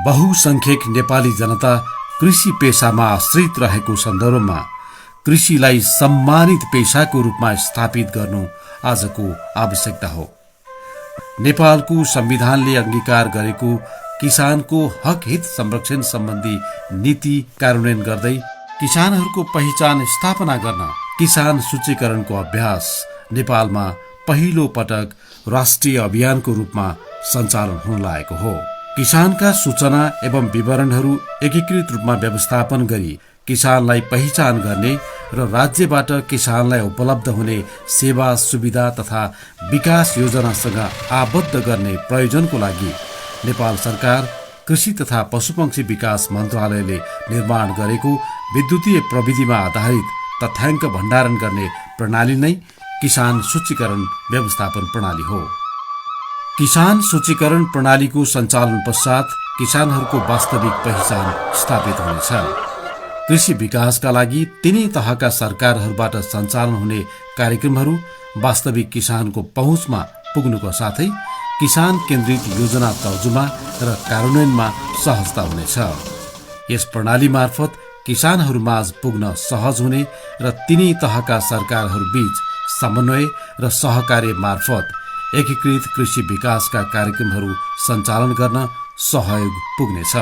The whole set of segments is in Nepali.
बहुसंख्यक नेपाली जनता कृषि पेशामा आश्रित रहेको सन्दर्भमा कृषिलाई सम्मानित पेशाको रूपमा स्थापित गर्नु आजको आवश्यकता हो। नेपालको संविधानले अंगीकार गरेको किसानको हक हित संरक्षण सम्बन्धी नीति कार्यान्वयन गर्दै किसानहरूको पहिचान स्थापना गर्न किसान सूचीकरणको अभ्यास नेपालमा पहिलो पटक राष्ट्रिय अभियानको रूपमा सञ्चालन हुन लागेको हो। किसानका सूचना एवं विवरणहरू एकीकृत रूपमा व्यवस्थापन गरी किसानलाई पहिचान गर्ने र राज्यबाट किसानलाई उपलब्ध हुने सेवा सुविधा तथा विकास योजनासँग आबद्ध गर्ने प्रयोजनको लागि नेपाल सरकार कृषि तथा पशुपक्षी विकास मन्त्रालयले निर्माण गरेको विद्युतीय प्रविधिमा आधारित तथ्याङ्क भण्डारण गर्ने प्रणाली नै किसान सूचीकरण व्यवस्थापन प्रणाली हो। किसान सूचीकरण प्रणालीको सञ्चालन पश्चात किसानहरूको वास्तविक पहिचान स्थापित हुनेछ। कृषि विकासका लागि तिनै तहका सरकारहरूबाट सञ्चालन हुने कार्यक्रमहरू वास्तविक किसानको पहुँचमा पुग्नुको साथै किसान केन्द्रित योजना तर्जुमा र कार्यान्वयनमा सहजता हुनेछ। यस प्रणाली मार्फत किसानहरूमाझ पुग्न सहज हुने र तिनै तहका सरकारहरूबीच समन्वय र सहकार्य मार्फत एकीकृत कृषि विकासका कार्यक्रमहरू सञ्चालन गर्न सहयोग पुग्नेछ।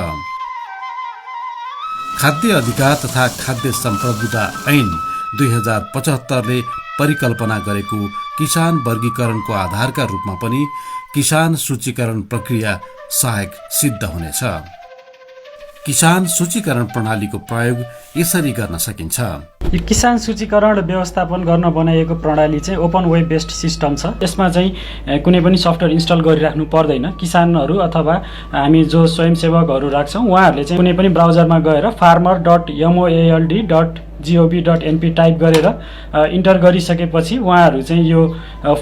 खाद्य अधिकार तथा खाद्य सम्प्रभुता ऐन 2075ले परिकल्पना गरेको किसान वर्गीकरणको आधारका रूपमा पनि किसान सूचीकरण प्रक्रिया सहायक सिद्ध हुनेछ। किसान सूचीकरण प्रणालीको प्रयोग यसरी गर्न सकिन्छ। यो किसान सूचीकरण व्यवस्थापन गर्न बनाइएको प्रणाली चाहिँ ओपन वेब बेस्ड सिस्टम छ। यसमा चाहिँ कुनै पनि सफ्टवेयर इन्स्टल गरिराख्नु पर्दैन। किसानहरू अथवा हामी जो स्वयंसेवकहरू राख्छौँ उहाँहरूले चाहिँ कुनै पनि ब्राउजरमा गएर farmer.moald.gov.np टाइप गरेर इन्टर गरिसकेपछि उहाँहरू चाहिँ यो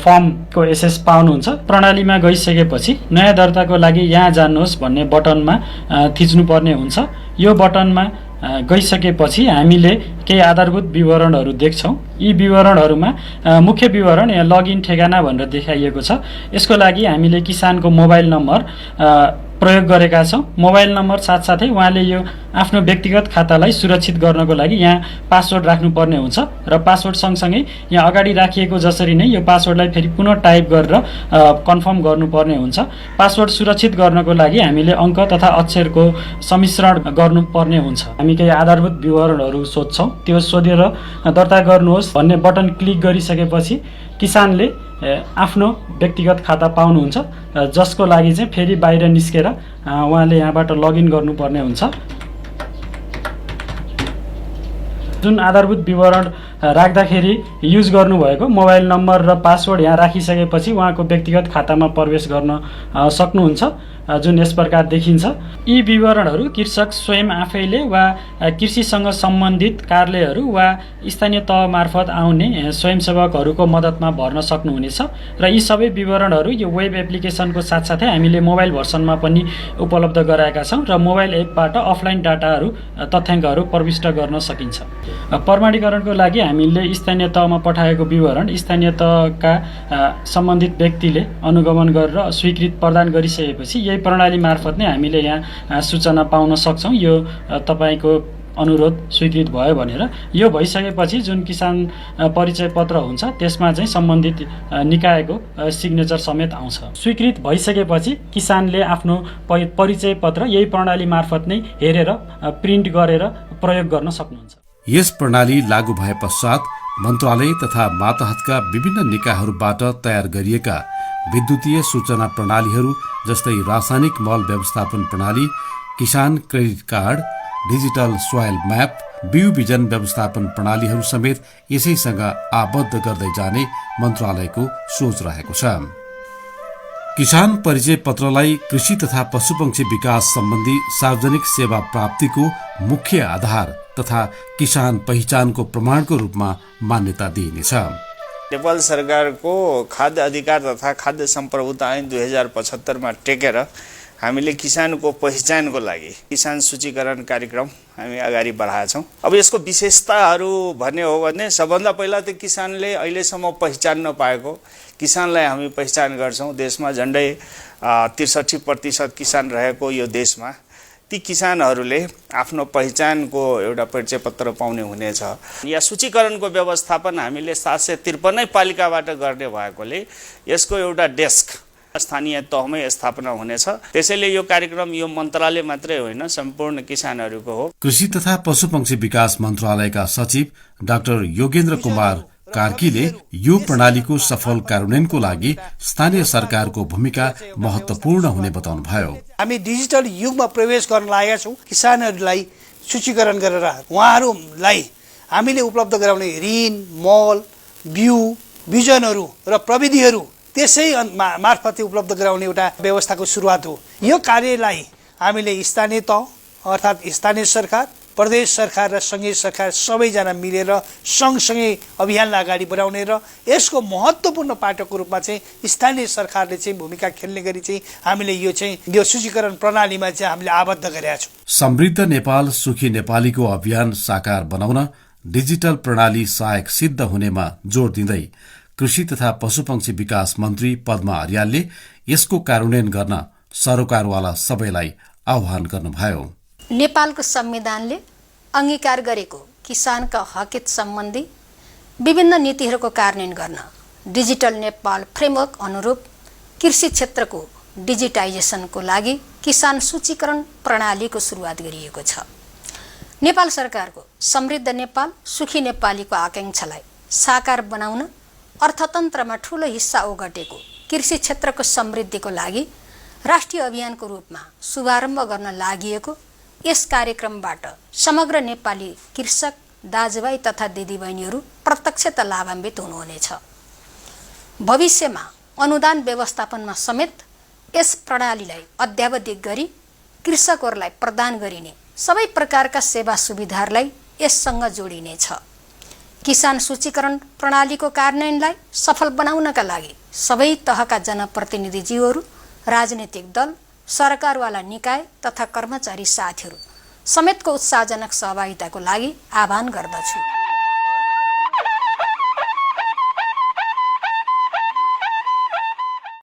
फर्मको एसेस पाउनुहुन्छ। प्रणालीमा गइसकेपछि नयाँ दर्ताको लागि यहाँ जान्नुहोस् भन्ने बटनमा थिच्नुपर्ने हुन्छ। यो बटनमा गइसकेपछि हामीले केही आधारभूत विवरणहरू देख्छौँ। यी विवरणहरूमा मुख्य विवरण यहाँ लगइन ठेगाना भनेर देखाइएको छ। यसको लागि हामीले किसानको मोबाइल नम्बर प्रयोग गरेका छौँ। मोबाइल नम्बर साथसाथै उहाँले यो आफ्नो व्यक्तिगत खातालाई सुरक्षित गर्नको लागि यहाँ पासवर्ड राख्नुपर्ने हुन्छ र पासवर्ड सँगसँगै यहाँ अगाडि राखिएको जसरी नै यो पासवर्डलाई फेरि पुनः टाइप गरेर कन्फर्म गर्नुपर्ने हुन्छ। पासवर्ड सुरक्षित गर्नको लागि हामीले अङ्क तथा अक्षरको सम्मिश्रण गर्नुपर्ने हुन्छ। हामी केही आधारभूत विवरणहरू सोध्छौँ। त्यो सोधेर दर्ता गर्नुहोस् भन्ने बटन क्लिक गरिसकेपछि किसानले आफ्नो व्यक्तिगत खाता पाउनुहुन्छ, जसको लागि चाहिँ फेरि बाहिर निस्केर उहाँले यहाँबाट लगइन गर्नुपर्ने हुन्छ। जुन आधारभूत विवरण राख्दाखेरि युज गर्नुभएको मोबाइल नम्बर र पासवर्ड यहाँ राखिसकेपछि उहाँको व्यक्तिगत खातामा प्रवेश गर्न सक्नुहुन्छ, जुन यस प्रकार देखिन्छ। यी विवरणहरू कृषक स्वयं आफैले वा कृषिसँग सम्बन्धित कार्यालयहरू वा स्थानीय तह मार्फत आउने स्वयंसेवकहरूको मद्दतमा भर्न सक्नुहुनेछ र यी सबै विवरणहरू यो वेब एप्लिकेसनको साथसाथै हामीले मोबाइल भर्सनमा पनि उपलब्ध गराएका छौँ र मोबाइल एपबाट अफलाइन डाटाहरू तथ्याङ्कहरू प्रविष्ट गर्न सकिन्छ। प्रमाणीकरणको लागि हामीले स्थानीय तहमा पठाएको विवरण स्थानीय तहका सम्बन्धित व्यक्तिले अनुगमन गरेर स्वीकृत प्रदान गरिसकेपछि यही प्रणाली मार्फत नै हामीले यहाँ सूचना पाउन सक्छौँ यो तपाईँको अनुरोध स्वीकृत भयो भनेर। यो भइसकेपछि जुन किसान परिचय पत्र हुन्छ त्यसमा चाहिँ सम्बन्धित निकायको सिग्नेचर समेत आउँछ। स्वीकृत भइसकेपछि किसानले आफ्नो परिचय पत्र यही प्रणाली मार्फत नै हेरेर प्रिन्ट गरेर प्रयोग गर्न सक्नुहुन्छ। यस प्रणाली लागू भए पश्चात मन्त्रालय तथा मातहतका विभिन्न निकायहरूबाट तयार गरिएका विद्युतीय सूचना प्रणालीहरू जस्तै रासायनिक मल व्यवस्थापन प्रणाली, किसान credit card, digital soil map, बिउ बिजन व्यवस्थापन प्रणालीहरू समेत यसैसँग आबद्ध गर्दै जाने मन्त्रालयको सोच रहेको छ। किसान परिचय पत्रलाई कृषि तथा पशुपक्षी विकास सम्बन्धी सार्वजनिक सेवा प्राप्तिको मुख्य आधार तथा किसान पहिचानको प्रमाणको रूपमा मान्यता दिइनेछ। नेपाल सरकारको खाद्य अधिकार तथा खाद्य सम्प्रभुता ऐन 2075मा टेकेर हामीले किसानको पहिचानको लागि किसान सूचीकरण कार्यक्रम हामी अगाडि बढाएका छौँ। अब यसको विशेषताहरू भन्ने हो भने सबभन्दा पहिला त किसानले अहिलेसम्म पहिचान नपाएको किसानलाई हामी पहिचान गर्छौँ। देशमा झन्डै 63% किसान रहेको यो देशमा ती किसानहरूले आफ्नो पहिचानको एउटा परिचय पत्र पाउने हुनेछ। या सूचीकरणको व्यवस्थापन हामीले 753 पालिकाबाट गर्ने भएकोले यसको एउटा डेस्क स्थानीय तहमै स्थापना हुनेछ। त्यसैले यो कार्यक्रम यो मन्त्रालय मात्रै होइन, सम्पूर्ण किसानहरूको हो। कृषि तथा पशुपक्षी विकास मन्त्रालयका सचिव डाक्टर योगेन्द्र कुमार कार्कीले यो प्रणालीको सफल कार्यान्वयनको लागि स्थानीय सरकारको भूमिका महत्वपूर्ण हुने बताउनुभयो। हामी डिजिटल युगमा प्रवेश गर्न लागेका छौँ। किसानहरूलाई सूचीकरण गरेर उहाँहरूलाई हामीले उपलब्ध गराउने ऋण, मल, बिउ, बिजनहरू र प्रविधिहरू त्यसै मार्फत उपलब्ध गराउने एउटा व्यवस्थाको सुरुवात हो। यो कार्यलाई हामीले स्थानीय तह अर्थात् स्थानीय सरकार, प्रदेश सरकार र सङ्घीय सरकार सबैजना मिलेर सँगसँगै अभियानलाई अगाडि बढाउने र यसको महत्त्वपूर्ण पाटोको रूपमा चाहिँ स्थानीय सरकारले चाहिँ भूमिका खेल्ने गरी चाहिँ हामीले यो सूचीकरण प्रणालीमा चाहिँ हामीले आबद्ध गरेका छौँ। समृद्ध नेपाल सुखी नेपालीको अभियान साकार बनाउन डिजिटल प्रणाली सहायक सिद्ध हुनेमा जोड दिँदै कृषि तथा पशुपक्षी विकास मन्त्री पद्मा अर्यालले यसको कार्यान्वयन गर्न सरोकारवाला सबैलाई आह्वान गर्नुभयो। नेपालको संविधानले अंगीकार गरेको किसानका हकहित सम्बन्धी विभिन्न नीतिहरूको कार्यान्वयन गर्न डिजिटल नेपाल फ्रेमवर्क अनुरूप कृषि क्षेत्रको डिजिटाइजेसनको लागि किसान सूचीकरण प्रणालीको सुरुवात गरिएको छ। नेपाल सरकारको समृद्ध नेपाल सुखी नेपालीको आकांक्षालाई साकार बनाउन अर्थतन्त्रमा ठूलो हिस्सा ओगटेको कृषि क्षेत्रको समृद्धिको लागि राष्ट्रिय अभियानको रूपमा शुभारम्भ गर्न लागिएको यस कार्यक्रमबाट समग्र नेपाली कृषक दाजुभाइ तथा दिदीबहिनीहरू प्रत्यक्षतः लाभान्वित हुनुहुनेछ। भविष्यमा अनुदान व्यवस्थापनमा समेत यस प्रणालीलाई अद्यावधिक गरी कृषकहरूलाई प्रदान गरिने सबै प्रकारका सेवा सुविधाहरूलाई यससँग जोडिनेछ। किसान सूचीकरण प्रणालीको कार्यान्वयनलाई सफल बनाउनका लागि सबै तहका जनप्रतिनिधिज्यूहरू, राजनीतिक दल, सरकारवाला निकाय तथा कर्मचारी साथीहरू समेतको उत्साहजनक सहभागिताको लागि आह्वान गर्दछु।